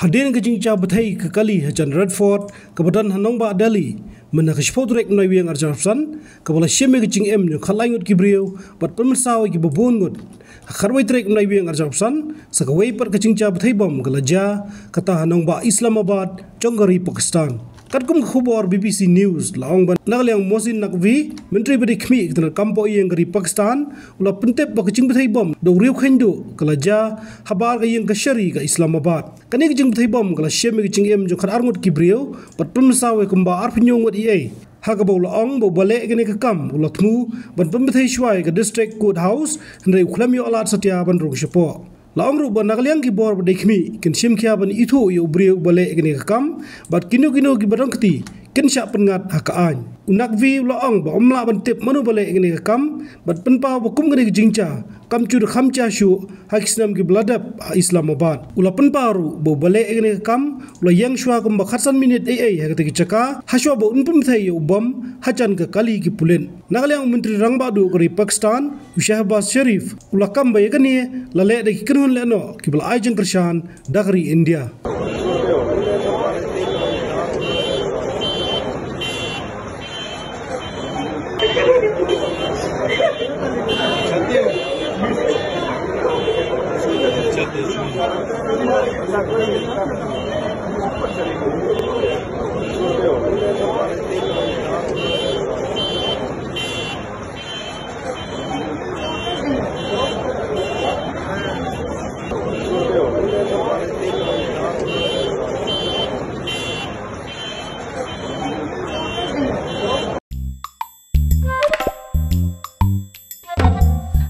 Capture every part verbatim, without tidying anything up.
Hadien ka jingjia bthei ka kali hajan Red Fort kaba don ha nongbah Delhi mynta ka shiphew tarik Naiwieng arhajar arphew san, kaba la shim ïa ka jingim jong khatlai ngut ki briew bad pynmynsaw ïa kiba bun ngut ha khatwei tarik Naiwieng arhajar arphew san, sa kawei pat ka jingjia bthei bom ka la jia kata ha nongbah Islamabad jong ka ri Pakistan. Katkum ka khubor B B C News, la ong ba na ka liang Mohsin Naqvi, Myntri ba dei khmih ka tnat kam poh ïing ka ri Pakistan, u la pyntip ba ka jingbthei bom da u riewkheiñ duh ka la jia habar ka ïing kashari ka Islamabad. Kane ka jingbthei bom ka la shim ïa ka jingim jong khatar ngut ki briew bad pynmynsaw ïa kumba arphew hynñiew ngut ei ei. Ha kaba u la ong ba uba leh ïa kane ka kam u la thmu ban pynbthei shuwa ïa ka District Courthouse, hynrei u khlem ïoh lad satia ban rung shapoh. La ong ruh ba na ka liang ki bor ba dei khmih kin shim khia ban ithuh ïa u briew uba leh ïa kane ka kam, bad kino kino kiba don kti kin shah pynngat ha ka aiñ. U Naqvi u la ong ba um lah ban tip mano ba leh ïa kane ka kam bad pynpaw ba kum kane ka jingjia kam ju da kham jia shuh ha ki snem kiba la dep ha Islamabad. U la pynpaw ruh ba uba leh ïa kane ka kam u la ïeng shuwa kumba khatsan minit ei ei ha kata ka jaka, ha shuwa ba un pynbthei ïa u bom hajan ka kali ki pulit. Na ka liang u Myntri Rangbah Duh ka ri Pakistan, u Shehbaz Sharif, u la kam ba ïa kane la leh da ki kynhun lehnoh kiba la ai jingkyrshan da ka ri India.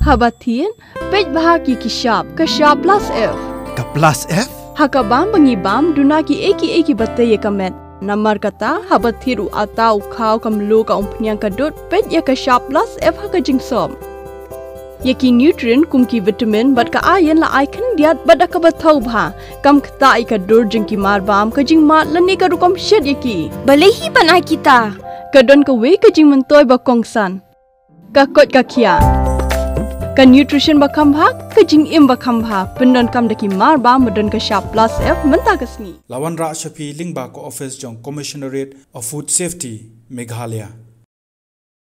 Haba thied, peit bha ki ki shap, ka shap plus F. Ka plus F? Ha ka bam ba ngi bam, duna ki ei ki ei kiba tei ïa ka met. Namar kata, haba thied u atta u khaw ka mluh ka umphniang ka dud, peit ïa ka shap plus F ha ka jingsop. Ïa ki nutrient kum ki vitamin bad ka iron la ai khyndiat bad da kaba thaw bha. Kam ktah ïa ka dur jong ki mar bam, ka jingmad lane ka rukom shet ïa ki. Balei hi ban ai kita? Ka don kawei ka jingmyntoi ba kongsan. Ka koit ka khiah. Ka nutrition ba kham bha, ka jingim ba kham bha. Pyndonkam da ki mar bam ba don ka shap plus F mynta ka sngi. La wanrah sha phi lyngba ka office jong Commissionerate of Food Safety, Meghalaya.